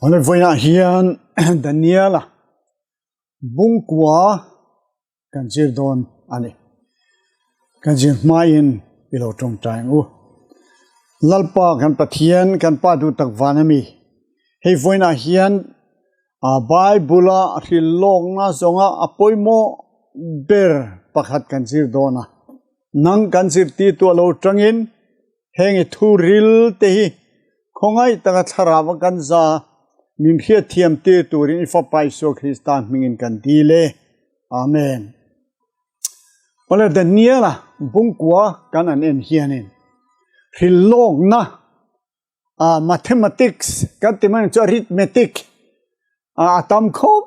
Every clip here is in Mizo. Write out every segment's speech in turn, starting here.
Awle vawiinah hian Daniela bungkua kan zir dawn a ni. Kan zir hmain i lo tawngtai ang u. Lalpa kan Pathian kan Pa duh tak van a mi. Hei vawiinah hian Bible a hrilhlawkna zawnga a pawimawh ber pakhat kan zir dawn a. Nang kan zirtirtu a lo tangin Heng i thu ril te hi khawngaih taka thlarau a kan za min hriatthiam tir turin i Fapa Isua Krista hmingin kan dil e. Amen. Awle Daniela bungkua kan an en hianin hrilhlawkna mathematics kan ti mai ang chu arithmetic a tam khawp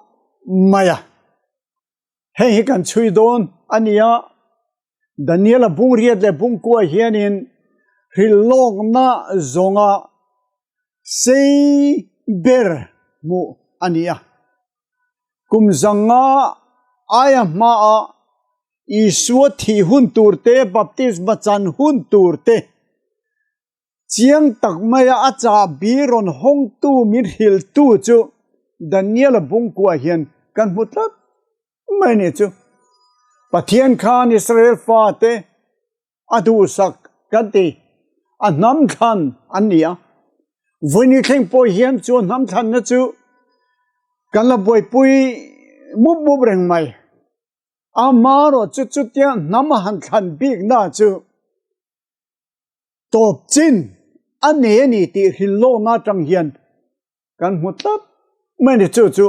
mai a. Heng hi kan chhui dawn a ni a, Daniela bungriat leh bungkua hianin hrilhlawkna zawnga sei ber hmuh a ni a. Kum zanga aia hmaa Isua thih hun tur te, baptisma chan hun tur te, chiang tak maia a chahbi rawn hawngtu min hrilhtu chu Daniela bungkua hian kan hmu tlat mai ni chu. Pathian khan Israel fate a duhsak kan ti, a hnam thlan an ni a. Vawiin thleng pawh hian chu a hnam thlanna chu kan la buaipui mup mup reng mai. Amaherawh chu chutia hnam a han thlan bikna chu tawp chin a nei a ni tih hrilhlawkna atang hian kan hmu tlat mai ni. Chu chu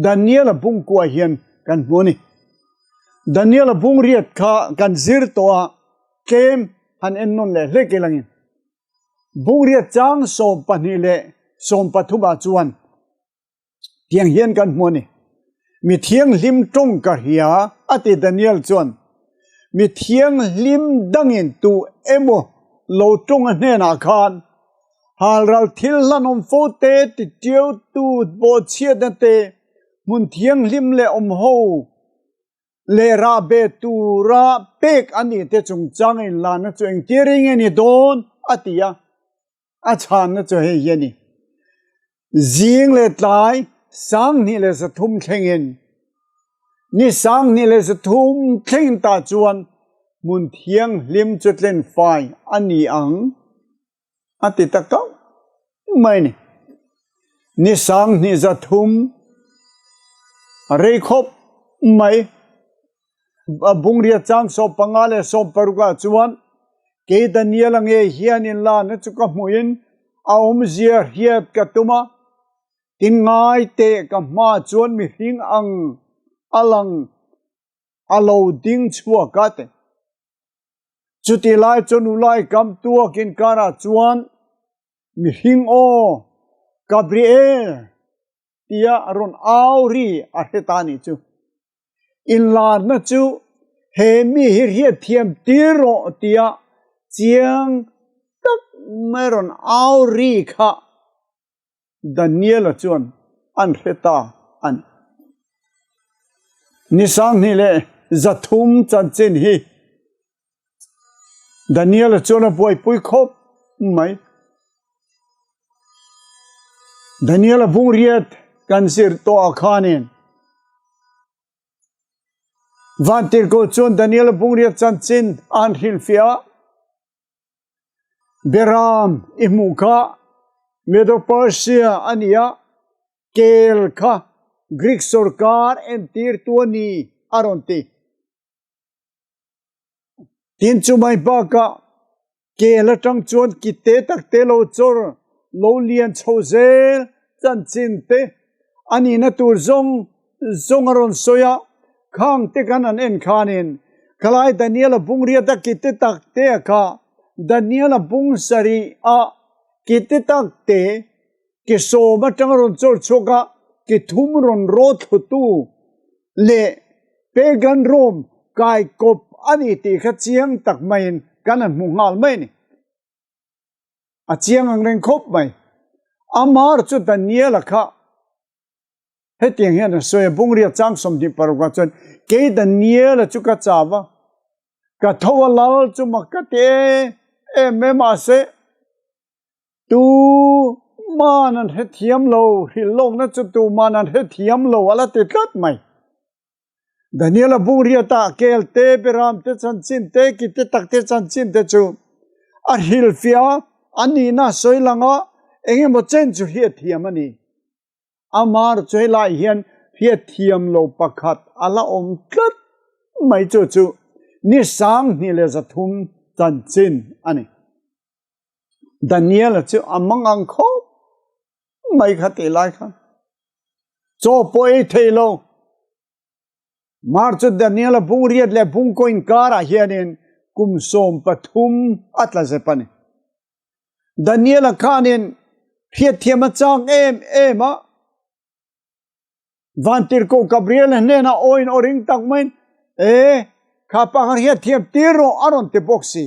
Daniela bungkua hian kan hmu a ni. Daniela bungriat kha kan zir tawh a, tlem han en nawn leh hlek ilangin bungriat chang 12 leh 13 ah chuan tiang hian kan hmu a ni. Mi thianghlim tawng ka hria a ti Daniel chuan mi thianghlim dangin tu emaw lo tawng a hnenah khan Halral thil hlanawm fo te, titiautu bawhchhiatna te, hmun thianghlim leh awmho leh rahbeh tura pek a nih te chungchang inlanna chu engtir eng nge ni dawn? a ti a. A chhanna chu hei hi a ni. Zing leh tlai 2300 thlengin ni 2300 thleng tah chuan hmun thianghlim chu tlenfai a ni ang. A ti ta kauh mai ni. Ni 2300 a rei khawp mai. Bungria chang 15 leh 16 ah chuan kei Daniela nge hian in lana chu ka hmuhin a awmzia hriat ka tum a, tin ngai teh ka hma chuan mihring ang a lang a lo ding chhuak a ti. Chutih lai chuan ulai kam tuak inkarah chuan mihring aw, Gabriel! tia a rawn au ri a hre ta nih chu. Inlarna chu he mi hi hriatthiam tir rawh tia chiang tak mai rawn au ri kha Daniela chuan an hre ta a ni. Ni 2300 chanchin hi Daniela chuan a buaipui khawp mai. Daniela bungriat kan zir tawh ah khanin Vantirhkoh chuan Daniela bungriat chanchin a han hrilhfiah a. Beram i hmuh kha Medo-Persia a ni a, kel kha Greek sorkar entirtu a ni a rawn ti. Tin chumai bakah kel atang chuan ki te tak te lo chawr lo lian chho zel chanchin te a nihna tur zawng zawng a rawn sawi a, khang te khan an en khanin khalai Daniela bungriat a ki te tak te a kha Daniela bung sarih a ki te tak te ki sawm atang a rawn chawr chhuak a, ki thum rawn rawt thlutu leh Pagan Rome kai kawp a ni tih kha chiang tak maiin kan han hmu nghal mai a ni. A chiang ang reng khawp mai. Amar chu Daniela kha hetiang hian a sawi a, Bungria chang 26 ah chuan, Kei Daniela chu ka chau a, ka tho a lal chu mak ka ti em em mahse tu man an hrethiam lo, hrilhlawkna chu tuman an hrethiam lo a la ti tlat mai. Daniela bung riata kel te, beram te chanchin te, ki te tak te chanchin te chu a hrilhfiah a, a nihna sawi lang a, engemaw chen chu hriatthiam a ni. Amar chu helai hian hriatthiam lo pakhat a la awm tlat mai chu chu ni 2300 chanchin a ni. Daniela chu a mang ang khawp mai kha tih lai khan chaw pawh ei thei lo. Mar chu Daniela bung riat leh bung kaw inkarah hianin kum 13 a tla zep a ni. Daniela khanin hriatthiam a chak em em a, Vantirhkoh Gabriel-a hnenah awiin aw ring tak maiin, E, kha pa kha hriatthiam tir rawh a rawn ti bawk si.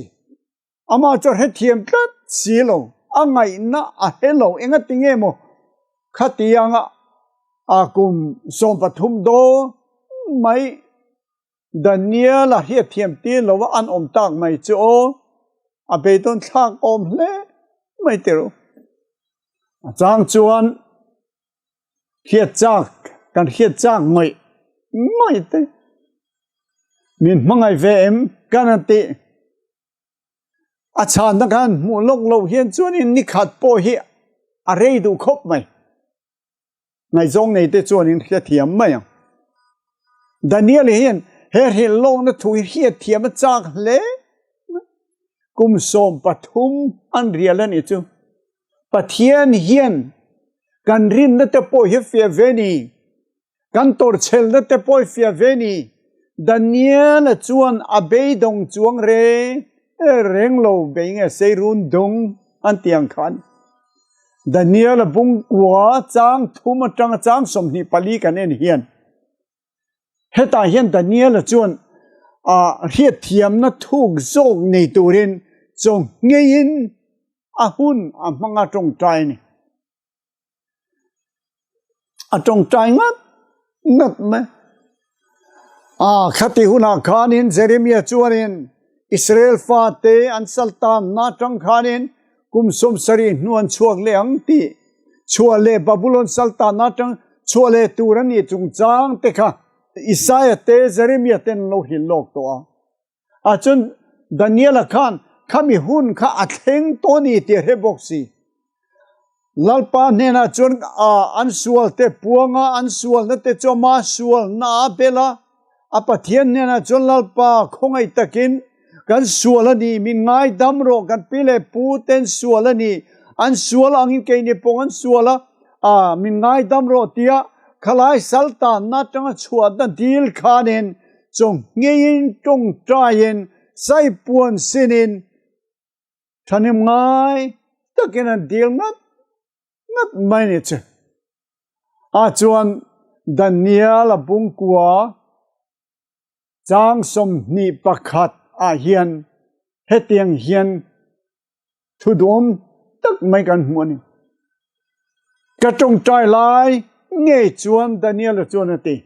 Amah chu a hrethiam tlat si lo, a ngaihna a he lo, engati nge maw khatianga a kum 13 dawn mai Daniel-a hriatthiam tir lo a an awm tak mai chu aw, a beidawn thlak awm hle mai ti rawh. A chang chuan hriat chak, kan hriat chak ngawih ngawih te, min hmangaih ve em kan han tih. A chhanna khan hmuh lawk loh hian chuanin ni khat pawh hi a rei duh khawp mai. Ngaihzawng nei te chuanin hriathiam mai ang. Daniel hian he hrilhlawkna thu hi hriatthiam a chak hle. Kum 13 an rial a nih chu. Pathian hian kan rinna te pawh hi fiah ve ni. Kan tawrhchhelna te pawh hi fiah ve ni. Daniel-a chuan a beidawng chuang reng reng lo bei nge sei run dung an ti ang khan. Daniel-a bungkua chang thum atanga chang 24 kan en hian hetah hian Daniel-a chuan a hriatthiamna thuk zawk nei turin chaw ngeiin a hun a hmanga tawngtai a ni. A tawngtai ngat ngat mai. A khati hunah khanin Jeremia chuanin Israel fate an saltanna atang khanin kum 70 hnu an chhuak leh ang tih chhuah leh Babulon saltanna atang chhuah leh tur a nih chungchang te kha Isaia te Jeremia ten an lo hrilh lawk tawh a. A chuan Daniela khan khami hun kha a thleng tawh a ni tih a hre bawk si. Lalpa hnenah chuan an sual te puanga an sualna te chu ama sualna a bel a, a Pathian hnenah chuan Lalpa khawngaih takin kan sual a ni, min ngaidam rawh, kan pi leh pu ten sual a ni, an sual angin keini pawh an sual a, min ngaidam rawh tia khalai saltanna atanga chhuahna dil khanin chaw ngeiin tawngtaiin saipuan sinin thahnem ngai takin an dil ngat ngat mai ni chu. A chuan Daniel a bungkua chang 21 ah hian hetiang hian thu duhawm tak mai kan hmu a ni. Ka tawngtai lai ngei chuan Daniel-a chuan a ti.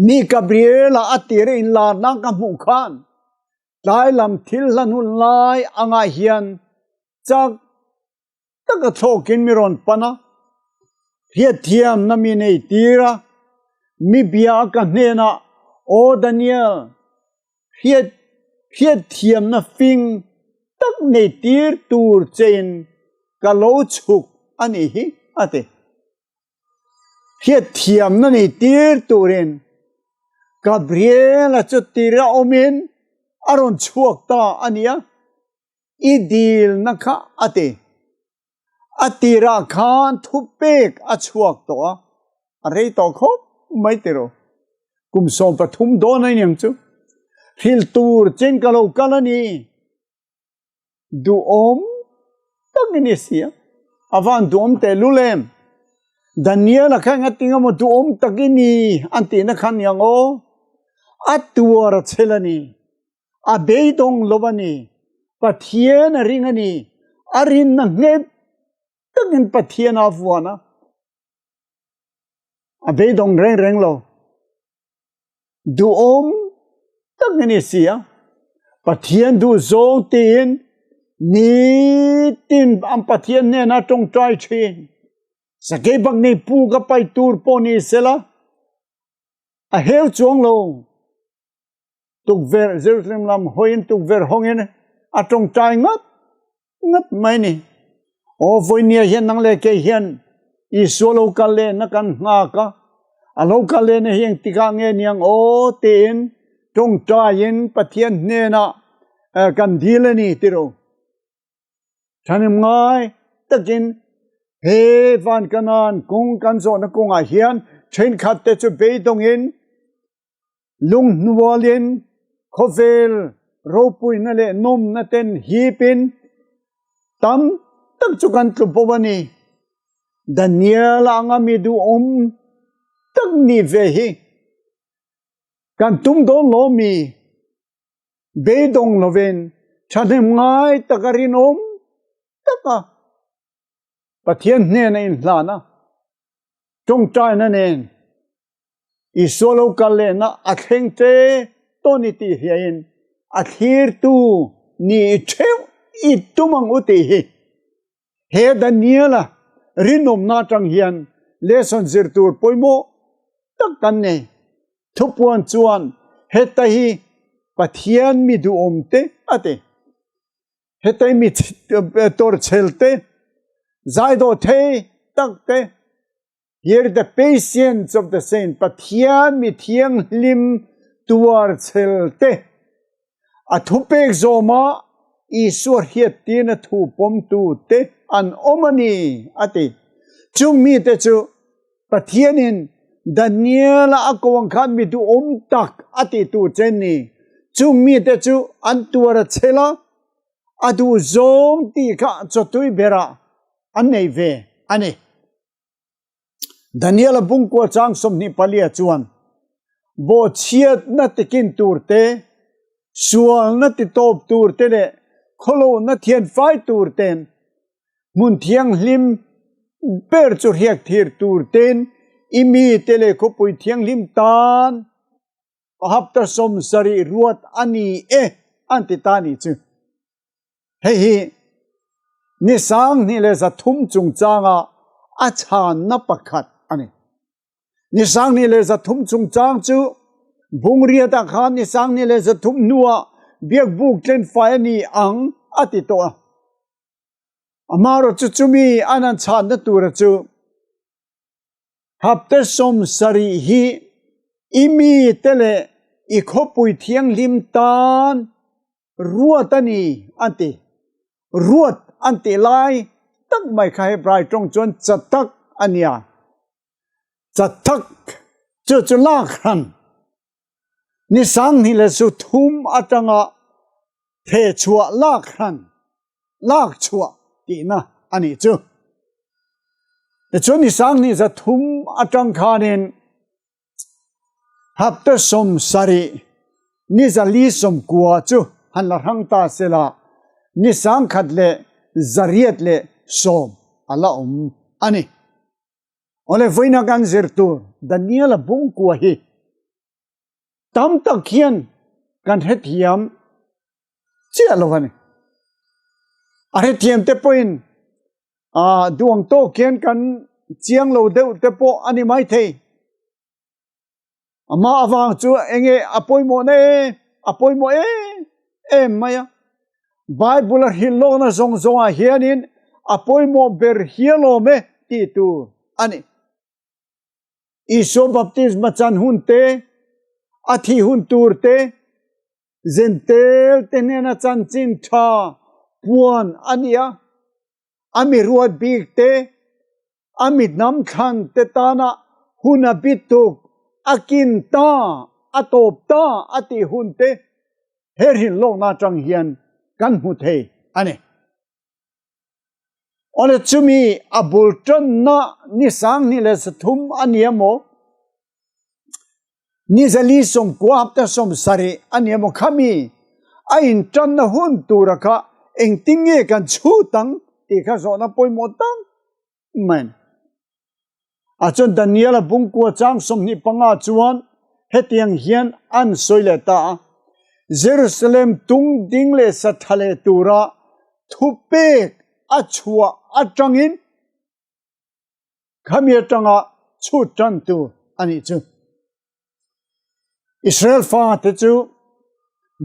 Mi Gabriel-a a tir a inlarna ka hmuh khan tlai lam thil hlan hun lai angah hian chak taka thlawkin mi rawn pan a, hriatthiamna mi nei tir a, mi bia a ka hnenah, Aw Daniel, hriat hriatthiamna fing tak nei tir tur chein ka lo chhuk a nih hi, a ti. Hriatthiamna nei tir turin Gabriel-a chu tira awmin a rawn chhuak ta a nia, i dilna kha a ti. A tirah khan thupek a chhuak tawh a, a rei tawh khawp mai tiraw. Kum 13 dawn a iniang chu. Hrilh tur chen ka lo kal a ni. Duhawm tak i ni si a, a van duhawm tehlul em? Daniel-a kha enga tinga maw duhawm tak i ni an tihna kha ni ang aw? A tuar a chhel a ni, a beidawng lo a ni, Pathian a ring a ni, a rinna nghet takin Pathian a vuan a, a beidawng reng reng lo. Duhawm tak i ni si a, Pathian duh zawng tiin. Nitin an Pathian hnena tawngtai thin. Sakei bak nei pu ka pai tur pawh ni sela a heu chuang lo. Tukverh Jerusalem lam hawiin tukverh hawngin a tawngtai ngat ngat mai ni. Aw vawinia hian nang leh kei hian Isua lo kal lehna kan nghak a, a lo kal lehna hi engtikah nge niang aw tiin tawngtaiin Pathian hnenah kan dil a ni tiro. Thahnem ngai takin he van kanan kawng kan zawhna kawngah hian thenkhat te chu beidawngin Lunghnualin khawvel ropuina leh nawmna ten hipin tam tak chu kan tlu bo a ni. Daniel anga mi duhawm tak nih ve hi kan tum dawn lo mi? Beidawng lovin thahnem ngai taka rinawm taka Pathian hnena inhlan a, tawngtaina nen Isua lo kal lehna a thleng te tawn i tih hiain a thlirtu ni i theuh i tum ang u tih hi he Daniela rinawmna atang hian lesson zir tur pawimawh tak kan nei. Thupuan chuan heta hi Pathian mi duhawm te a ti. Heta hi mi tawrhchhel te, zaidawh thei tak te, Here the patience of the saint, Pathian mi thianghlim tuarchhel te, a thupek zawma Isua hriattirna thu pawmtu te an awm a ni, a ti. Chung mite chu Pathianin Daniela a ko ang khan mi duhawm tak a tihtu chen ni. Chung mite chu an tuar a chhel a, a duhzawng tih kha chawtui berah an nei ve a ni. Daniela bungkua chang 24 chuan bawhchhiatna tikin tur te, sualna titawp tur te leh khawlohna thianfai tur ten hmun thianghlim ber chu hriak thir tur ten i mite leh khawpui thianghlim tan hapta 70 ruat a ni e an ti ta ni chu. Hei hi ni 23 chungchanga a chhanna pakhat a ni. Ni 23 chungchang chu bungriatah khan ni 23 hnuah biakbuk tlenfai a ni ang a ti tawh a. Amaherawhchu chumi an han chhanna tura chu Hapte 70 hi i mite leh i khawpui thianghlim tan Ruat a ni an ti. Ruat an tih lai tak mai kha Hebrai tawng chuan chatak a nia. Chatak chu chu lak hran. Ni 23 atanga thehchhuah lak hran, lak chhuah tihna a nih chu. Tichuan ni 23 atang khanin Hapta 70 ni 490 chu han la hrang ta sela ni 1110 a la awm a ni. Awle vawiina kan zir tur Daniela bungkua hi tam tak hian kan hrethiam chiah lo a ni. A hrethiam te pawhin Ah, duang tawk hian kan chiang lo deuh te pawh a ni mai thei. Amah avang chu enge a pawimawh na e, a pawimawh em em mai a. Bible a hrilh lawkna zawng zawngah hianin a pawimawh ber hial awm e tih tur a ni. Isua baptisma chan hun te, a thih hun tur te, Zentel te hnena chanchin tha puan a ni a, a mi ruat bik te, a mi hnam thlan te tana hun a bit tuk, a kin ta, a tawp ta a tih hun te he rinlawkna atang hian kan hmu thei a ni. Awle chumi a bul tanna ni 23 a ni emaw, Ni 490 hapta 70 a ni emaw khami a intanna hun tura kha engtin nge kan chhut ang tih kha zawhna pawimawh tak mai a ni. A chuan Daniela bungkua chang 25 chuan hetiang hian an sawi leh ta a, Jerusalem tung ding leh sa tha leh tura. thupek a chhuah atangin khami atanga chhut tan tur a nih chu. Israel fate chu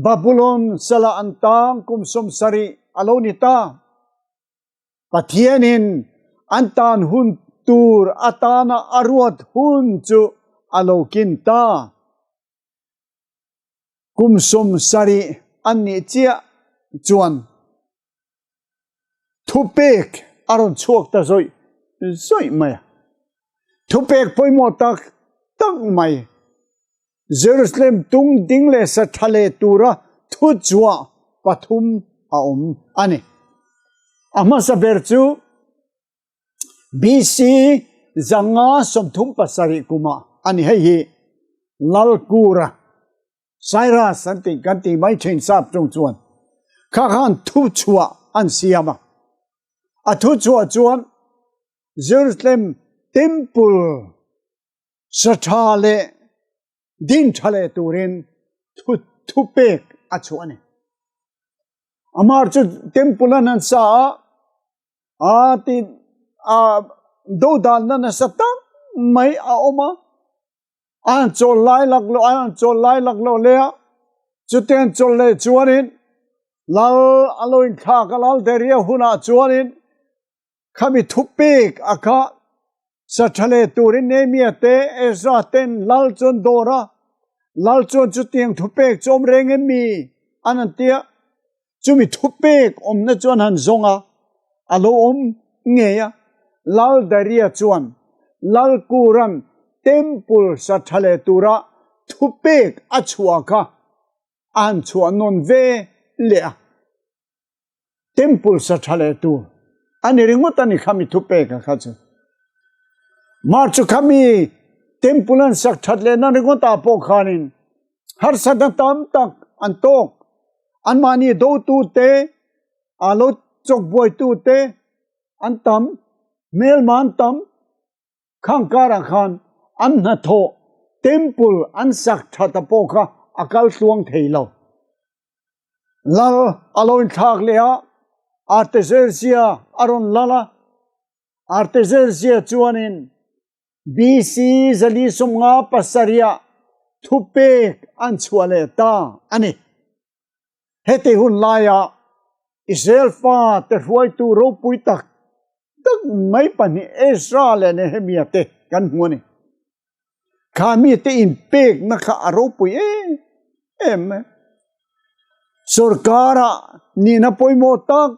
Babulon sala an tang kum 70 a lo ni ta. Pathianin an tan hun tur atana a ruat hun chu a lo kin ta. Kum 70 an nih chiah chuan thupek a rawn chhuak ta zawih zawih mai a. Thupek pawimawh tak tak mai Jerusalem tung ding leh sa tha leh tura thuchhuah pathum a awm a ni. A hmasa ber chu BC 537 kumah a ni. Hei hi Lalkura Cyrus an tih kan tih mai thin sap chung chuan kha khan thuchhuah an siam a. A thuchhuah chuan Jerusalem Temple sa tha leh din tha leh turin thu thupek a chhuah a ni. Amar chu temple an han sa a, a ti a dodalna nasa tak mai a awm a. An chawl lai laklawh an chawl lai laklawh leh a, chute an chawl leh chuanin lal a lo inthlak a, lal Daria hunah chuanin khami thupek a kha sa tha leh turin Nehemia te Ezra ten lal chuan dawr a, lal chuan chutiang thupek chu awm reng em mi an han ti a, chumi thupek awmna chuan han zawng a, a lo awm ngei a, Lal Daria chuan Lal Kuran temple sa tha leh tura thupek a chhuah kha a han chhuah nawn ve leh a. Temple sa tha leh tur a ni ringawt a ni khami thupek a kha chu. Mar chu khami temple an sak that leh na ringawt ah pawh khanin harsatna tam tak an tawk. Anmahni dotu te, a lo chawk buaitu te an tam, hmelma an tam. Khang karah khan an hnathawh temple an sak that a pawh kha a kal tluang thei lo. Lal a lo inthlak leh a, Artaxerxes a rawn lal a. Artaxerxes chuanin BC 457 ah thupek an chhuah leh ta a ni. Heti hun laia Israel fate hruaitu ropui tak tak mai pahnih Ezra leh Nehemia te kan hmu a ni. Kha mite inpekna kha a ropui em em mai. Sorkara nihna pawimawh tak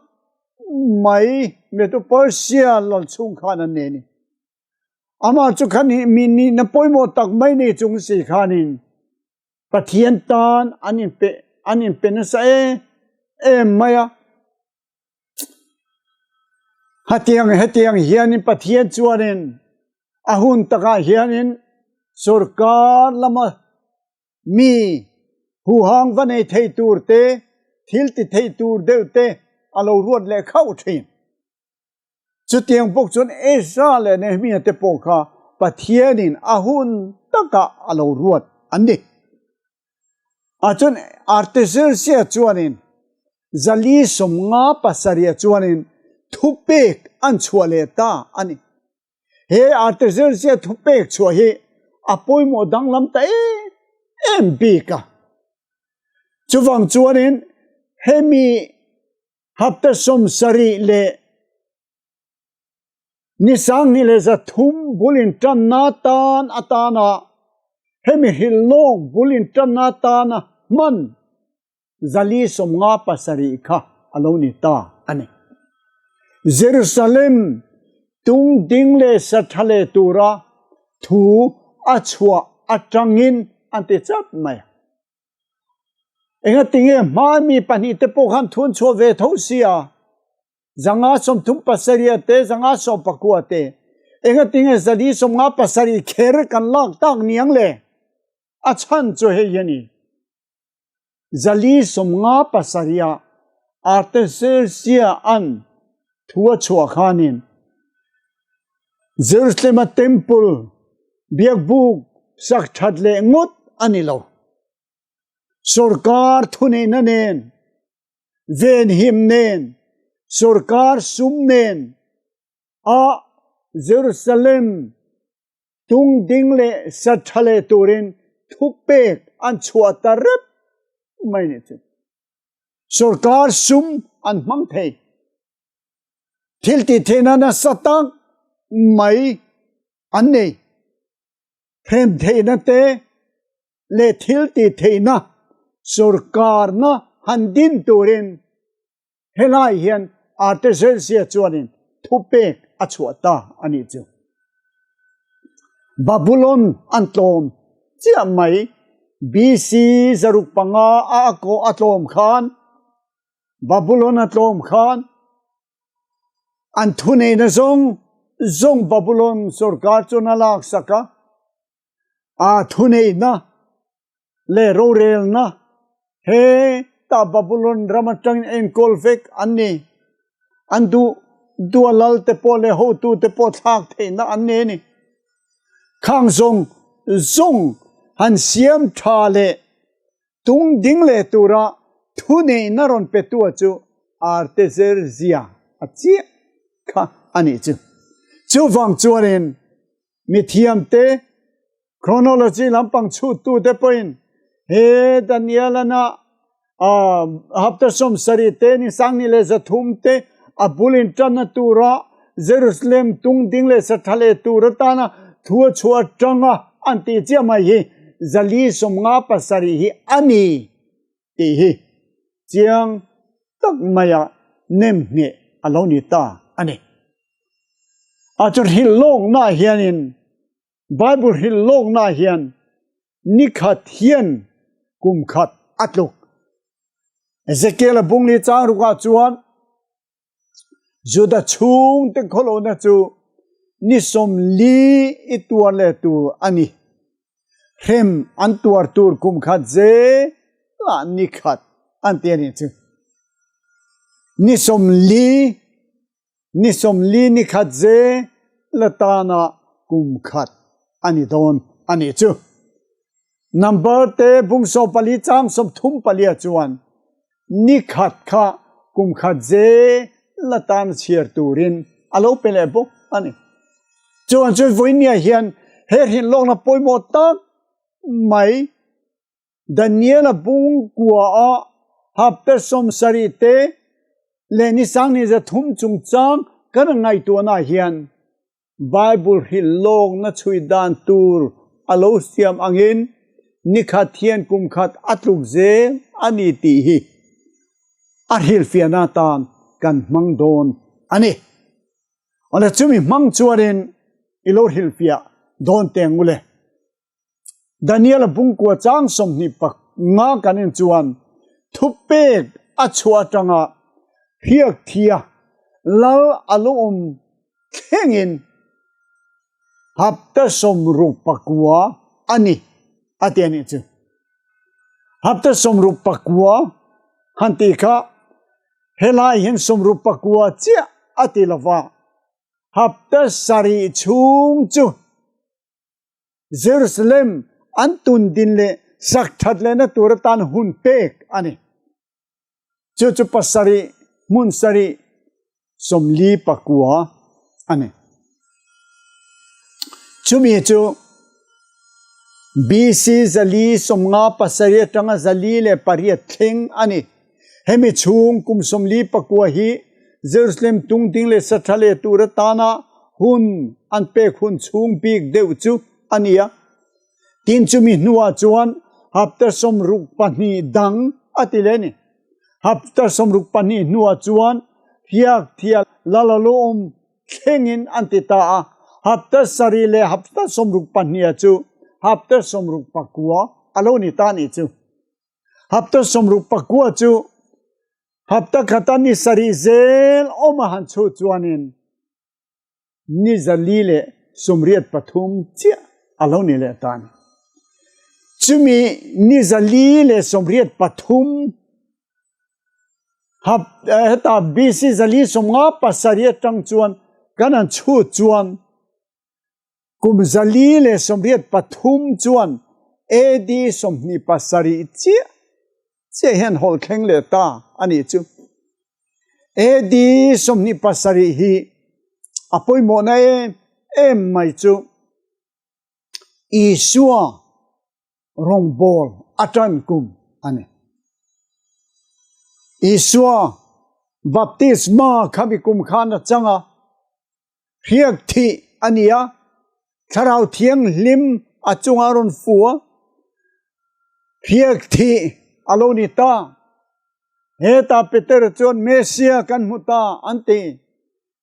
mai Medo Persia lal chhung khan an nei a ni. Amah chu kha mi nihna pawimawh tak mai nei chung si khanin Pathian tan an inpe an inpe nasa em em mai a. Hetiang hetiang hianin Pathian chuanin a hun takah hianin sorkar lama mi huhang va nei thei tur te, thil ti thei tur deuh te a lo ruat leh khauh thin. Chutiang bawk chuan Ezra leh Nehemia te pawh kha Pathianin a hun takah a lo ruat an ni. Ah chuan Artaxerxes chuanin 457 chuanin thupek an chhuah leh ta a ni. He Artaxerxes thupek chhuah hi a pawimawh danglam ta em em bik a. Chuvang chuanin hemi Hapta 70 leh ni 23 bul intanna tan atana hemi hrilhlawk bul intanna tana hman 457 kha a lo ni ta a ni. Jerusalem tung ding leh sa tha leh tura thu a chhuah atangin an ti chat mai a. Engatinge hma mi pahnih te pawh khan thu an chhuah ve tho sia, 537 te, 519 te, engatinge 457 kher kan lak tak niang le? A chhan chu hei hi a ni. 457 ah Artaxerxes an thu a chhuah khanin Jerusalem a temple biakbuk sak that leh ngawt a ni lo. Sorkar thuneihna nen, venhim nen, Sorkar sum nen a Jerusalem tung ding leh sa tha leh turin thupek an chhuah ta rep mai ni chu. Sorkar sum an hmang thei. Thil ti theihna nasa tak mai an nei. Hrem theihna te leh thil ti theihna sorkarna han din turin Helai hian Artaxerxes chuanin thupek a chhuah ta a nih chu. Babulon an tlawm chiah mai, BC 500 a a tlawm khan, Babulon a tlawm khan an thuneihna zawng zawng Babulon sorkar chuan a laksak a, a thuneihna leh rorelna he ta Babulon ram atangin enkawl vek an ni. An duh duh a lal te pawh leh hotu te pawh thlak theihna an nei a ni. Khang zawng zawng han siam tha leh tung ding leh tura thuneihna rawn petua chu Artaxerxes a chiah kha a nih chu. Chuvang chuanin mithiamte Chronology lampang chhuttute pawhin he Danielana hapta 70 te ni 20 leh 300 te a bul intanna tura Jerusalem tung ding leh satha leh tur atana thu a chhuah atanga an tih chiah mai hi 457 hi a ni tih hi chiang tak maia nem ngheh a lo ni ta a ni. A chu hrilh lawknaah hianin Bible hrilh lawkna hian nikhat hian kum khat a tluk. Ezekiel a bung li chang rukah chuan Juda chhungte khawlohna chu ni 40 i tuar leh tur a ni. Hrem an tuar tur kum khat zelah ni khat an ti a nih chu. Ni 40 Ni 40 ni khat zel atana kum khat a ni dawn a nih chu. Number te bung 14 chang 34 ah chuan ni khat kha kum khat zel atana chhiar turin a lo pe leh bawk a ni. Chuan chu vawinia hian he hrinlawkna pawimawh tak mai Daniel-a bungkua a hapta 70 te leh ni 23 chungchang kan ngaihtuahna hian Bible hrilh lawkna chhui dan tur a lo siam angin ni khat hian kum khat a tluk zel a ni tih hi a hrilhfiahna atan kan hmang dawn a ni. Awle chumi hmang chuanin i lo hrilhfiah dawn teh ang u le. Daniel-a bungkua chang 25 kan en chuan thupek a chhuah atanga hriak thia lal a lo awm thlengin hapta 69 a ni a ti a nih chu. Hapta 69 han tih kha helai hian 69 chiah a ti lova, hapta 7 chhung chu Jerusalem an tundin leh sak that lehna tur atan hun pek a ni. Chu chu pasarih hmun sarih 49 a ni. Chumi chu BC 457 atanga 408 thleng a ni. Hemi chhung kum 49 hi Jerusalem tungding leh satha leh tur atana hun an pek hun chhung bik deuh chu a ni a. Tin chumi hnuah chuan hapta 62 dang a ti leh a ni. Hapta 62 hnuah chuan hriak thial lalawm thlengin an ti ta a. Hapta 7 leh hapta 62 chu hapta 69 a lo ni ta nih chu. Hapta 69 chu hapta khata ni 7 zel awm a han chhuh chuanin ni 483 chiah a lo ni leh ta a ni. Chumi ni 483 heta BC 457 atang chuan kan han chhut chuan kum 483 chuan AD 27 chiah chiah hian hawlh thleng leh ta a nih chu. AD 27 hi a pawimawhna em em mai chu Isua rawngbawl a ṭan kum a ni. Isua baptisma khami kum khan a chang a, hriak thih a ni a, Thlarau Thianghlim a chungah a rawn fu a, hriak thih a lo ni ta. Hetah Peter chuan Messia kan hmu ta an ti.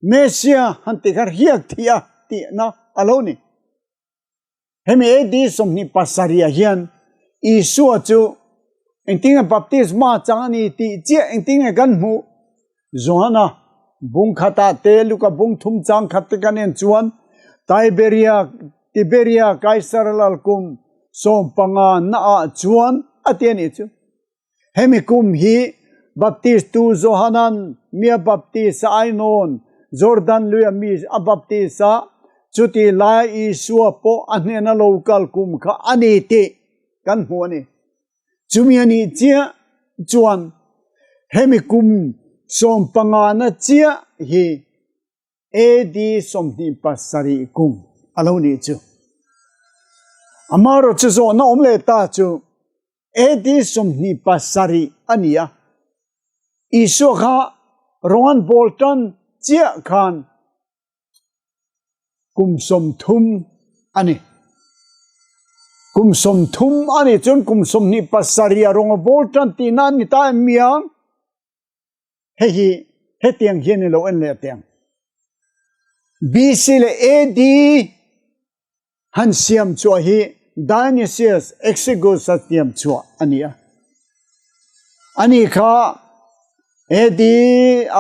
Messia han ti kha hriak thih a tihna a lo ni. Hemi AD 27 ah hian Isua chu engtinge baptisma chang a ni tih chiah engtinge kan hmuh? Johana bung khatah te Luka bung thum chang khat te kan en chuan Tiberia Tiberia Kaisar lal kum 15 naah chuan a ti a nih chu. Hemi kum hi Baptistu Johanan mi a baptis a ainawn Jordan luia mi a baptis a, chuti laia Isua pawh a hnena lo kal kum kha a ni tih kan hmu a ni. Chumi a nih chiah chuan hemi kum sawmpangana chiah hi AD 27 kum a lo nih chu. Amaherawhchu zawhna awm leh ta chu AD 27 a ni a, Isua kha rawng an bawl tan chiah khan kum 30 a ni. Kum 30 a nih chuan kum 27 a rawng a bawl tan tihna a ni ta em mi ang? Hei hi hetiang hian i lo en leh teh ang. BC leh AD han siam chhuah hi Dionysius Exiguus a siam chhuah a ni a. Ani kha AD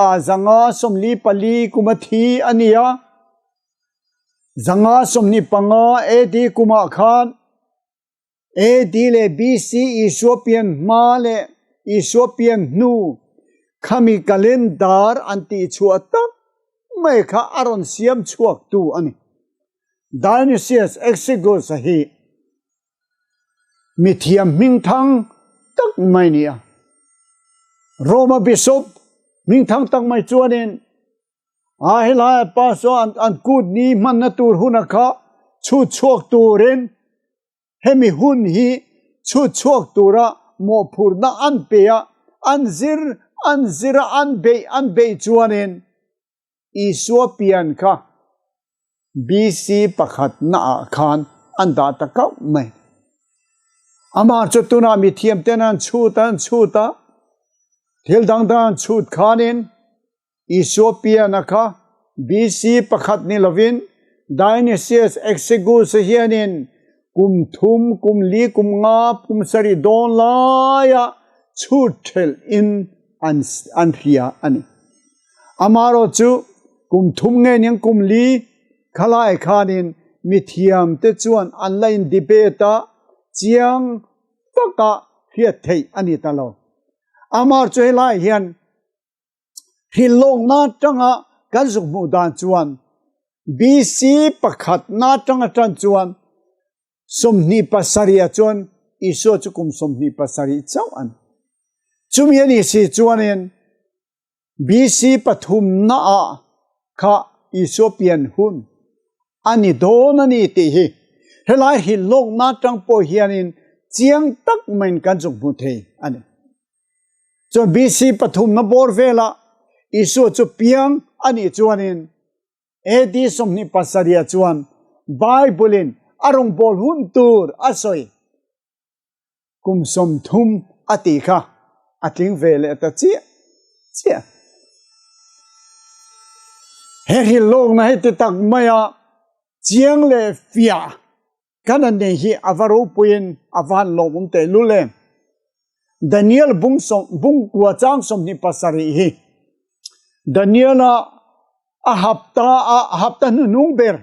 a 544 kum a thi a ni a. 525 AD kumah khan AD leh BC Isua pian hma leh Isua pian hnu khami calendar an tih chhuah tak mai kha a rawn siam chhuak tu a ni. Dionysius Exiguus-a hi mithiam hmingthang tak mai ni a. Roma bishop hmingthang tak mai chuanin a helai pa saw an kut ni hmanna tur huna kha chhut chhuak turin Hemi hun hi chhut chhuak tura mawhphurhna an pe a, an zir an zir a, an beih an beih chuanin Isua pian kha BC pakhatnaah khan an dah ta kauh mai. Amah chu tunah mithiamten an chhut an chhut a, thil dang dang an chhut khanin Isua piana kha BC pakhat ni lovin Dionysius Exiguus hianin kum thum, kum li, kum nga, kum sarih dawn laia chhut thelh in an an hria a ni. Amaherawh chu kum thum nge niang kum li khalai khanin mithiam te chuan an la in debate a, chiang taka hriat theih a ni ta lo. Amaherawh chu helai hian Hrilhlawkna atanga kan zuk hmuh dan chuan BC pakhatna atanga tan chuan 27 ah chuan Isua chu kum 27 chauh a ni. Chumi a nih si chuanin BC pathumna ah kha Isua pian hun a ni dawn a ni tih hi helai hrilhlawkna atang pawh hianin chiang tak maiin kan zuk hmu thei a ni. Chuan BC pathumna bawr velah Isua chu piang a nih chuanin AD 27 chuan Bible-in a rawngbâwl hun tur a sawi kum 30 a tih kha a tling ve leh ta chiah chiah. He hrilhlawkna heti tak maia chiang leh fiah Kan an nei hi a va ropuiin a va han lawmawm tehlul em! Daniel bung sawm bung kua chang 27 hi Daniela a hapta a hapta hnuhnung ber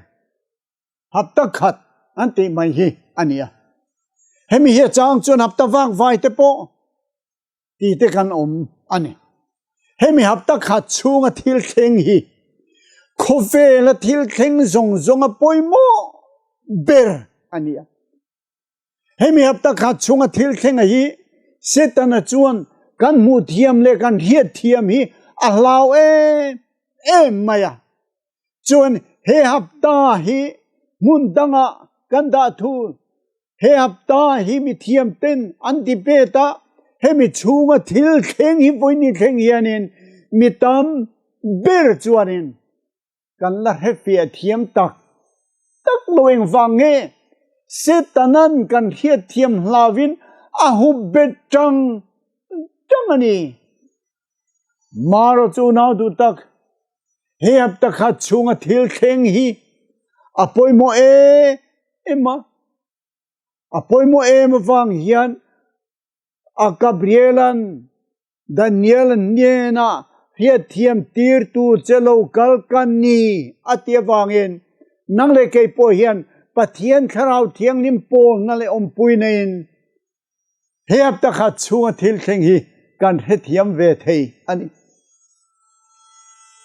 hapta khat an tih mai hi a ni a. Hemi hi a chang chuan hapta vak vai te pawh ti te kan awm a ni. Hemi hapta khat chhunga thil thleng hi khawvela thil thleng zawng zawnga pawimawh ber a ni a. Hemi hapta khat chhunga thil thlenga hi Setana chuan kan hmuh thiam leh kan hriat thiam hi a hlau em em mai a. Chuan he hapta hi hmun dangah kan dah thul. He hapta hi mithiam ten an debate a, hemi chhunga thil thleng hi vawiin thleng hianin mi tam ber chuanin Kan la hrefiah thiam tak tak lo engvang nge Setanan kan hriatthiam hlauin a hup bet tang tang a ni. Maro chu nau duh tak, he hapta khat chhunga thil thleng hi a pawimawh em a, a pawimawh em avang hian a Gabrielan Daniel hnenah hriatthiam tirtu che lo kal ka ni a ti avangin nang leh kei pawh hian Pathian Thlarau Thianghlim pawlna leh awmpui neiin he hapta khat chhunga thil thleng hi kan hrethiam ve thei a ni.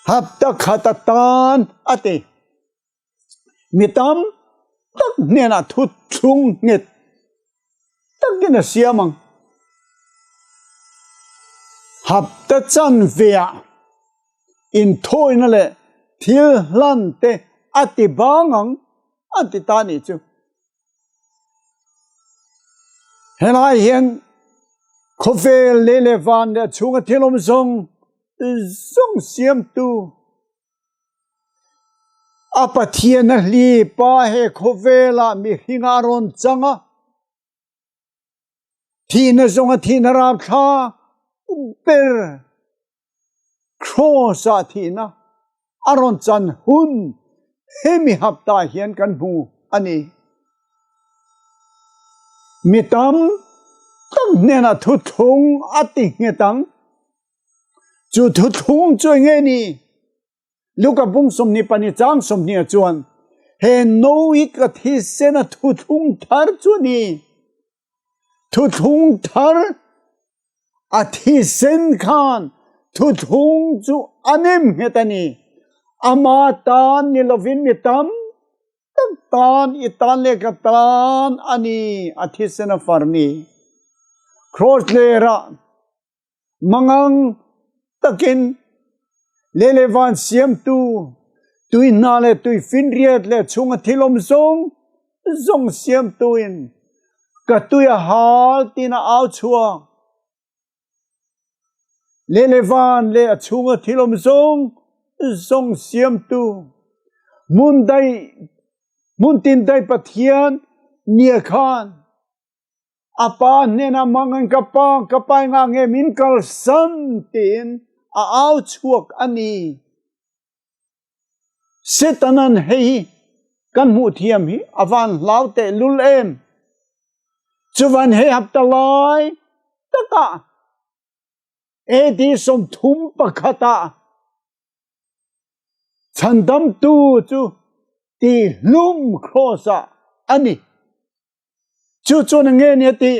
Hapta khat atan a ti. Mi tam tak hnenah thuthlung nghet takin a siam ang. Hapta chanveah inthawina leh thil hlan te a ti bang ang an ti ta nih chu. Helai hian khawvel lei leh van leh a chhunga thil awm zawng zawng siamtu A Pathian a hlip a, he khawvelah mihring a rawn chang a, thihna zawnga thihna rapthla ber Kraws-ah thihna a rawn chan hun hemi hapta hian kan hmu a ni. Mi tam tak hnenah thuthlung a ti nghet ang. Chu thuthlung chu enge ni? Luka bung 22 chang 20 chuan he no hi ka thisen a thuthlung thar chu a ni. Thuthlung thar a thisen khan thuthlung chu a nem nghet a ni. Ama tan ni lovin mi tam tak tan i tan leh ka tan a ni a thisen a far ni. Cross lerah Mangang takin lei leh van siamtu, tui hna leh tui finriat leh chhunga thil awm zawng zawng siamtu in ka tui a hal tiin a au chhuak. Lei leh van leh a chhunga thil awm zawng zawng siamtu, hmun daih, hmun tin daih Pathian nia khan A pa hnenah mangan ka pa, ka pa engah nge min kalsan tiin a au chhuak a ni. Setanan hei hi kan hmuh thiam hi a van hlau teh lul em. Chuvan hei hapta lai takah AD 31 ah chhandamtu chu tihlum cross ah a ni. Chu chuan a nge ni a ti,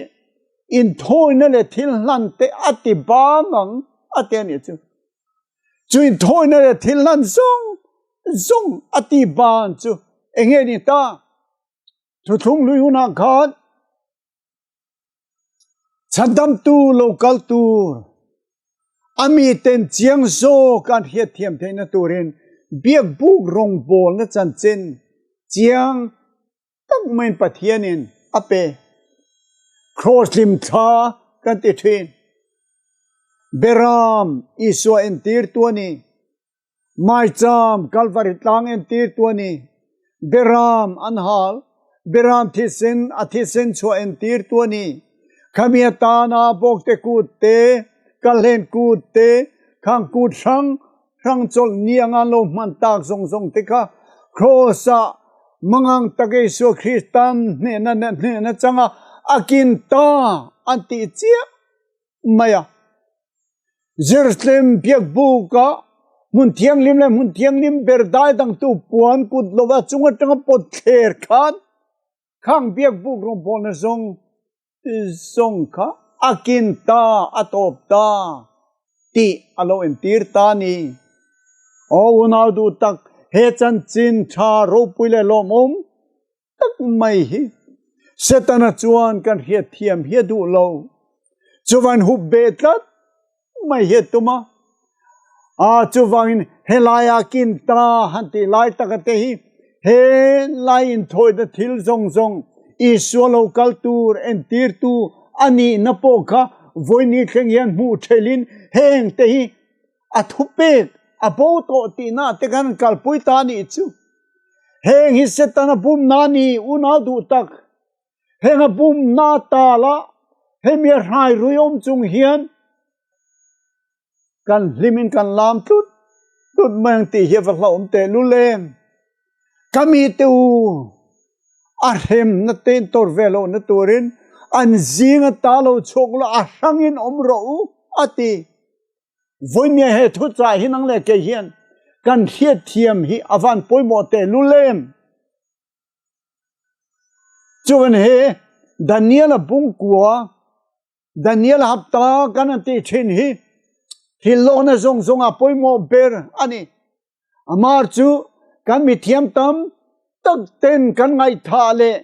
inthawina leh thil hlan te a ti bang ang a ti a nih chu. Chu inthawina leh thil hlan zawng zawng a ti ban chu enge ni ta? Thuthlung lui hunah khan chhandamtu lo kal tur a miten chiang zawk an hriatthiam theihna turin biakbuk rawngbawlna chanchin chiang tak maiin Pathianin a pe. Kraws hlimthla kan ti thin. Beram Isua entirtu a ni. Maicham Kalvari tlang entirtu a ni. Beram an hal, Beram thisen a thisen chhuah entirtu a ni. Khami atana bawkte kut te, kalhlen kut te, khang kut hrang hrang chawlh ni anga lo hman tak zawng zawng te kha Kraws-ah mangang tak Isua Kristan hnehna hnehna changa a kin ta an tih chiah mai a. Jerusalem biakbuk-ah hmun thianghlim leh hmun thianghlim ber dai dangtu puan kut lova chung atanga pawt thler khan khang biakbuk rawngbawlna zawng Zawng kha a kin ta, a tawp ta tih a lo entir ta a ni. Aw unau duh tak, he chanchin tha ropui leh lawmawm tak mai hi Setana chuan kan hriatthiam hi a duh lo. Chuvan hup beh tlat mai hi a tum a. A chuvangin helaia kin ta han tih lai taka te hi he lai inthawina thil zawng zawng Isua lo kal tur entirtu a nihna pawh kha vawini thleng hian hmuh thelhin heng te hi a thupek a bo tawh tihna te khan an kalpui ta a nih chu. Heng hi Setana bumna a ni unau duh tak. Heng a bumna tala hemi a hrai rui awm chung hian Kan hlimin kan lam tlut tlut mai ang tih hi a va hlauhawm tehlul em. Ka mite u, a hremna te in tawrh ve lohna turin an zing ata lo chhuak ula a hrangin awm rawh u, a ti. Vawinia he thuchah hi nang leh kei hian kan hriatthiam hi a van pawimawh tehlul em. Chuan he Daniel-a bungkua Daniel hapta kan an tih thin hi hrilhlawkna zawng zawng a pawimawh ber a ni. Amar chu kan mithiam tam tak ten kan ngaihthah leh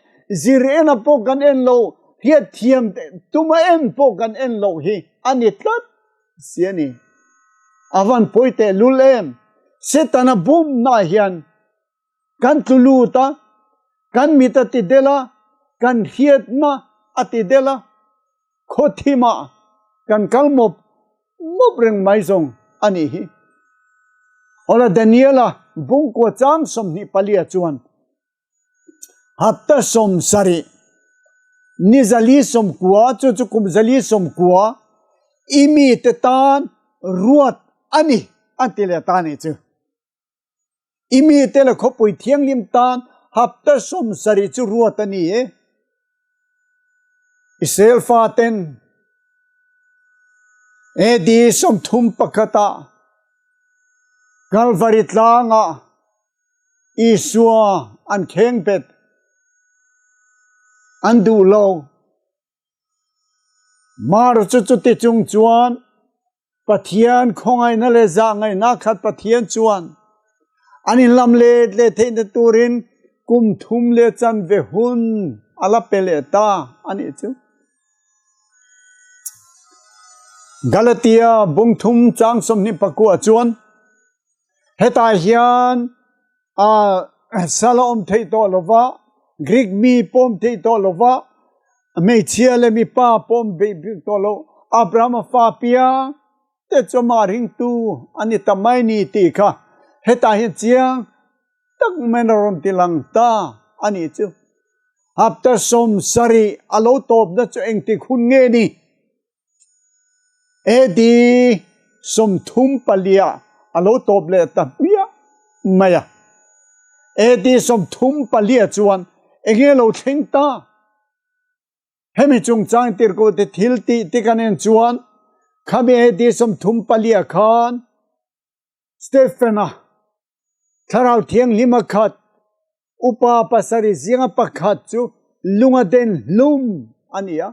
zir ena pawh kan en lo, hriatthiam tuma en pawh kan en loh hi a ni tlat si a ni. A van pawi tehlul em! Setana bumna hian kan tlu lut a, kan mit a ti del a, kan hriatna a ti del a, khawthimah kan kal mawp mawp reng mai zawng a nih hi. Awla Daniela bungkua chang 24 chuan hapta 70 ni 490 chu chu kum 490 i mite tan ruat a ni an ti leh ta a nih chu. I mite leh khawpui thianghlim tan hapta 70 chu ruat a ni e. Israel faten AD 31 ah Kalvari tlangah Isua an khengbet an duh lo. Mar chu chuti chung chuan Pathian khawngaihna leh zahngaihna khat Pathian chuan an inlam let leh theihna turin kum thum leh chanve hun a la pe leh ta a nih chu. Galatia bung thum chang 24 chuan hetah hian a sal a awm theih tawh lova, Greek mi pawh awm theih tawh lova, hmeichhia leh mipa pawh awm bik bik tawh lo, Abrahama fa piang te chu amah ringtu a ni ta mai ni tih kha hetah hian chiang tak maiin a rawn ti lang ta a nih chu. Hapta 70 a lo tawpna chu engtik hun nge ni? AD 34 a lo tawp leh ta hmiah mai a. AD 34 chuan enge lo thleng ta? Hemi chungchang tirhkohte thil tih te kan en chuan khami AD 34 khan Stephen-a Thlarau Thianghlima khat upa pasarih zinga pakhat chu lunga den hlum a ni a.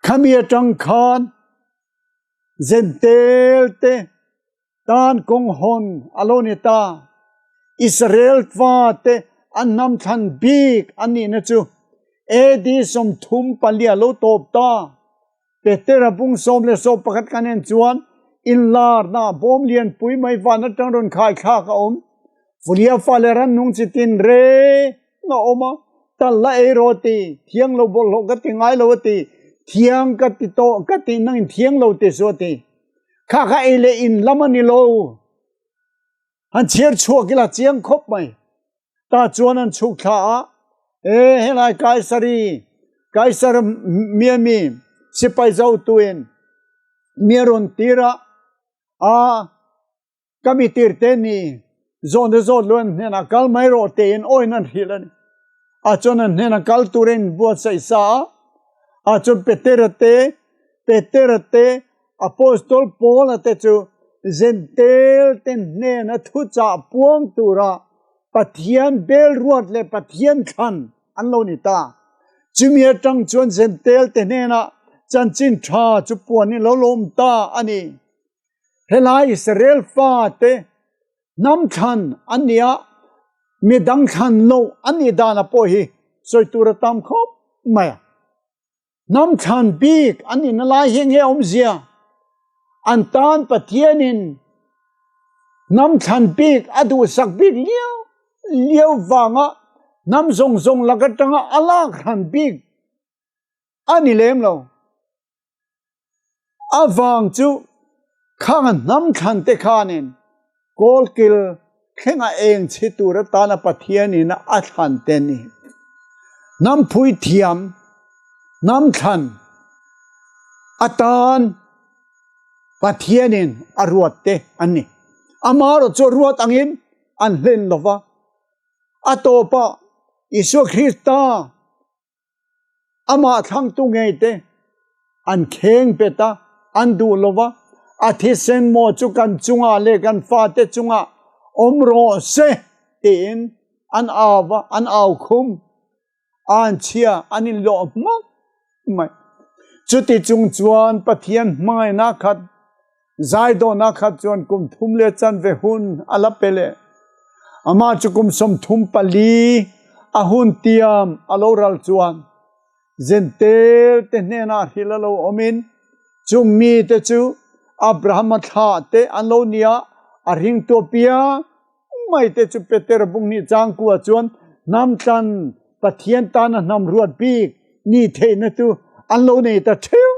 Khami atang khan Zentel te tan kawng hawn a lo ni ta. Israel fate an hnam thlan bik an nihna chu AD 34 a lo tawp ta. Petera bung 11 kan en chuan inlarna bawm lianpui mai van atang rawn khai thlak a awm. Fulia fa leh rannung chi tin reng a awm a, tal la ei rawh a ti, thiang lo bawlhhlawh ka ti ngai lo a ti, thiang ka ti tawh ka tih nangin thiang lo ti chu a ti. Kha kha ei leh in lam a ni lo. Han chhiar chhuak ila chiang khawp mai. Ta chuan an chhuk thla a, e helai Kaisari, Kaisar miami sipai zotuin mi a rawn tir a, a ka mi tir te ni zawhna zawt lo an hnenah kal mai rawh tiin awin an hrilh a ni. A chuan an hnenah kal turin buatsaih sa a, a chuan Petera te, Petera te, Apostol Paula te chu Zentel te hnena thuchah puang tura Pathian belruat leh Pathian thlan an lo ni ta. Chumi atang chuan Zentel te hnenah chanchin tha chu puanin lo lawm ta a ni. Helai Israel fate hnam thlan an ni a, midang thlan loh an nih danah pawh hi sawi tur a tam khawp mai a. Hnam thlan bik an nihna lai hi enge awmzia? An tan Pathianin hnam thlan bik a duhsak bik liau liau vanga hnam zawng zawng lak atanga a lak hran bik a ni lem lo. A vang chu khang hnam thlan te khanin kawlkil thlenga eng chhi tur atana Pathianin a thlan te ni. Hnam phuithiam, hnam thlan atan Pathianin a ruat te an ni. Amaherawhchu chu ruat angin an hlen lova, a tawpah Isua Krista Amah thlangtu ngei te an kheng bet a, an duh lo va, a thisen maw chu kan chungah leh kan fate chungah awm rawh se tiin an au va, an au khum. An chhia an inlawh hmak mai. Chuti chung chuan Pathian hmangaihna khat Zaidawhnak khat chuan kum thum le chanve hun a la pe leh. Amah chu kum 34 a hun tiam a lo ral chuan Jentail te hnenah hril a lo awmin chung mite chu Abraham-a thlah te an lo ni a, a ringtu apiang mai te chu Peter bung hnih changkua chuan hnamtlan Pathian tana hnam ruat bik ni theihna chu an lo nei ta theuh.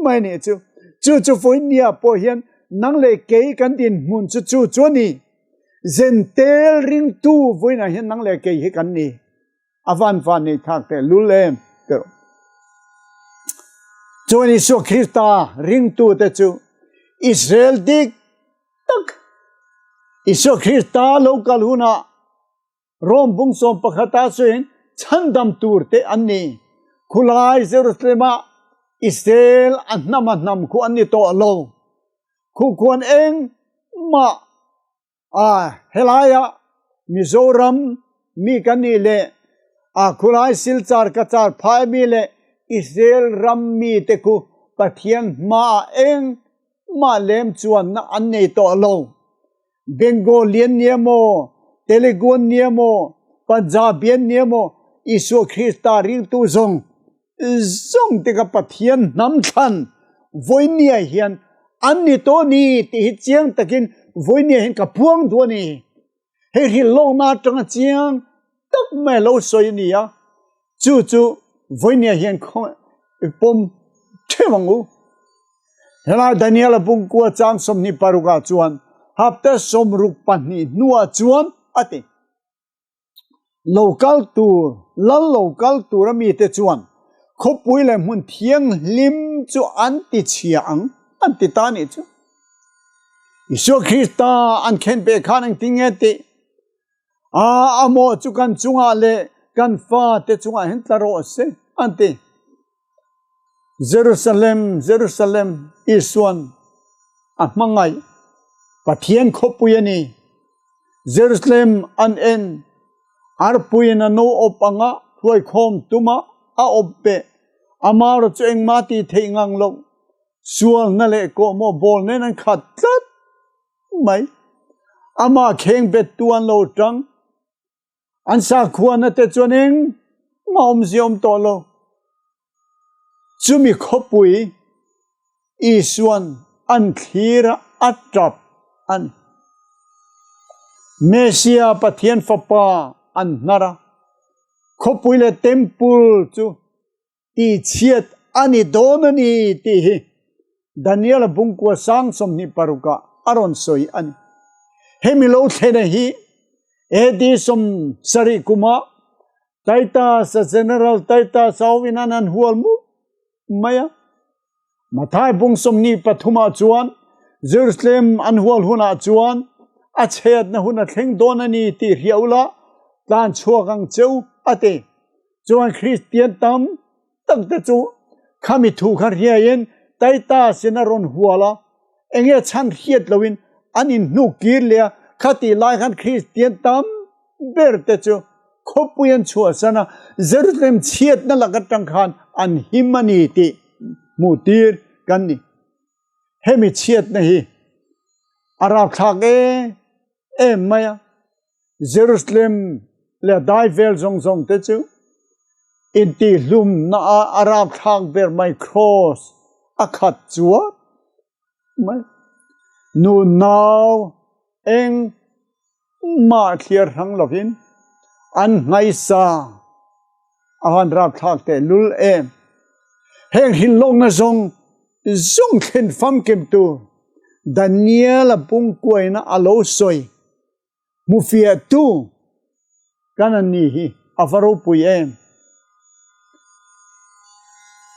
mai nih chu. Chu chu vawinia pawh hian nang leh kei kan dinhmun chu chu chu a ni. Zentel ringtu vawiinah hian nang leh kei hi kan ni. A van van nei thak teh lul em teh. Chuan Isua Krista ringtu te chu Israel dik tak Isua Krista lo kal hunah Rom bung sawm pakhat ah cun chhandam tur te an ni. Khulai Jerusalem ah Israel a hnam a hnam khu an ni tawh lo. Khu khuan eng mah a helai ah Mizoram mi kan nih le a khulai Silchar Cachar phai mi le Israel ram mi te khu Pathian hma ah eng mah lem chuannak an nei tawh lo. Bengalian nia maw, Teleguan nia maw, Punjabian nia maw, Isua Krista ringtu zong zong te kha Pathian hnam thlan voinia hian an ni to ni ti hi chiang takin voinia hian ka puang duh a ni. Hei hi lawngna atanga chiang tak mai lo sawi a ni a. Chu chu vawinia hian pawm ṭheuh ang u. Helai Daniel-a bungkua chang 26 ah chuan hapta 62 hnuah chuan a ti. Lo kal tur, lal lo kal tur a mite chuan khawpui leh hmun thianghlim chu an ti chhia ang an ti ta nih chu. Isua Krista an khen peh khan engtin nge tih? A a mawh chu kan chungah le kan fate chungah hin tla rawh se an ti. Jerusalem, Jerusalem, Isuan a hmangaih Pathian khawpui a ni. Jerusalem an en arpuiin a no awp anga hruaikhawm tuma a awp beh amarawh chu engmah tih theih ngang lo sualna leh kawhmawh bawl nen an khat tlat. mai. Amah khengbettu an lo tang. An sakhuana te chuan engmah awmzia awm tawh lo. Chumi khawpui Isuan an thlir a, a tap a ni. Messia Pathian Fapa an hnar a, khawpui leh temple chu tihchhiat a ni dawn a ni tih hi Daniel-a bungkua sang 26 ah a rawn sawi a ni. Hemi lo thlena hi AD 70 kumah Titus-a General Titus a hoin an han hual mup mai a. Mathai bung 23 ah chuan Jerusalem an hual hunah chuan a chhiatna hun a thleng dawn a ni tih hria ula tlan chhuak ang che u a ti. Chuan Kristian tam tak te chu khami thu kha hriaiin Titus in a rawn hual a, enge chhan hriat loin an inhnuk kir leh a, khatih lai khan Kristian tam ber te chu khawpui an chhuahsan a, Jerusalem chhiatna lak atang khan an him a ni tih hmuh tir kan ni. Hemi chhiatna hi a rapthlak em em mai a. Jerusalem leh dai vel zawng zawng te chu intihhlumna ah a rapthlak ber mai cross a khat chuat. mai. Nu nau eng mah thliar hrang lovin an nghaisa a han rapthlak teh lul em. Heng hrilhlawkna zawng zawng thlen famkim tur Daniel-a pungkuaina a lo sawi Hmufiahtu kan an ni hi a va ropui em!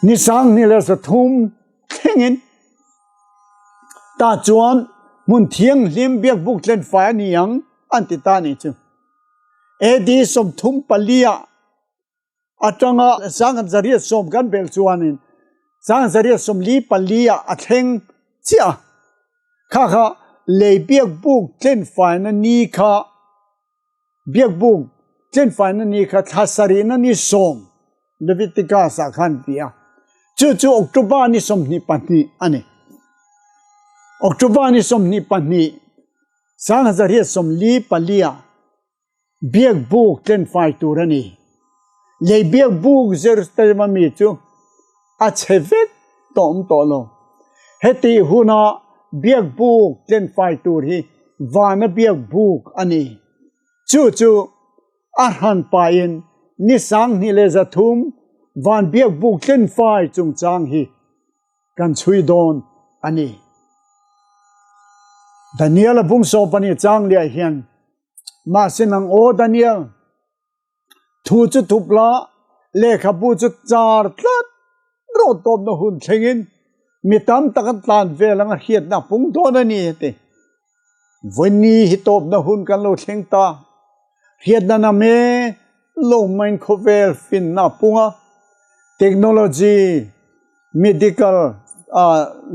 Ni 23 thlengin tah chuan hmun thianghlim biakbuk tlenfai a ni ang an ti ta nih chu. AD 34 ah atanga 1910 kan belh chuanin 1944 ah a thleng chiah a. Kha kha lei biakbuk tlenfaina ni kha biakbuk tlenfaina ni kha thla sarihna ni sawm Leviticus ah khan ti a. Chu chu October ni 22 a ni. October ni 22 1944 ah Biakbuk tlenfai tur a ni. Lei biakbuk Jerusalem a mi chu a chhe vek tawh awm tawh lo. Heti huna biakbuk tlenfai tur hi vana biakbuk a ni. Chu chu a hran pahin ni 23 van biakbuk tlenfai chungchang hi kan chhui dawn a ni. Daniel a bung sawpani chang liah hian Mahse nang aw Daniel, thu chu thup la, lehkhabu chu char tlat rawh tawpna hun thlengin mi tam tak an tlan vel anga hriatna a pung dawn a ni heti. Vawiini hi tawpna hun kan lo thleng ta. Hriatna name lo main khawvel finna a pung a, technology, Medical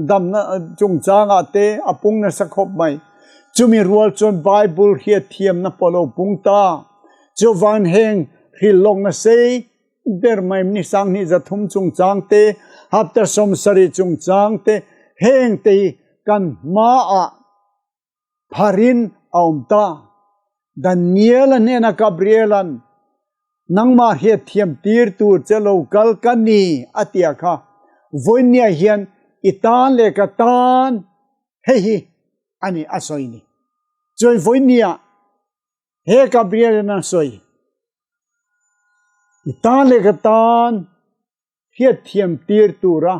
damna chungchangah te a pung nasa khawp mai. Chumi rual chuan Bible hriatthiamna pawh lo pung ta. Chuvang heng hrilhlawkna sei ber mai ni 23 chungchang te, hapta 70 chungchang te, heng te hi kan hmaah pharin a awm ta. Daniel-a hnena Gabriel-a'n Nangmah hriatthiam tir tur che lo kal ka ni a tia kha vawinia hian i tan leh ka tan hei hi a ni a sawi ni. Chuan vawinia he Gabriel-in a sawi i tan leh ka tan hriatthiam tir tura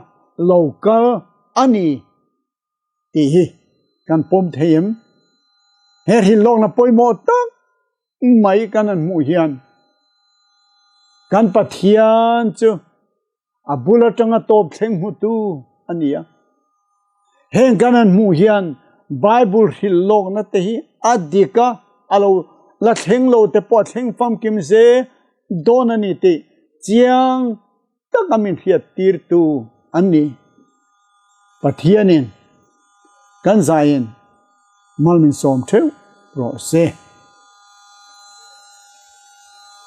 lo kal a ni tih hi kan pawm thei em? He hrilhlawkna pawimawh tak mai kan han hmuh hian kan Pathian chu a bul atanga tawp thleng hmutu a ni a. Heng kan han hmuh hian Bible hrilhlawkna te hi a dik a, a lo la thleng lo te pawh a thleng famkim zel dawn a ni tih chiang taka min hriattirtu an ni. Pathianin kan zaiin mal min sawm theuh rawh se.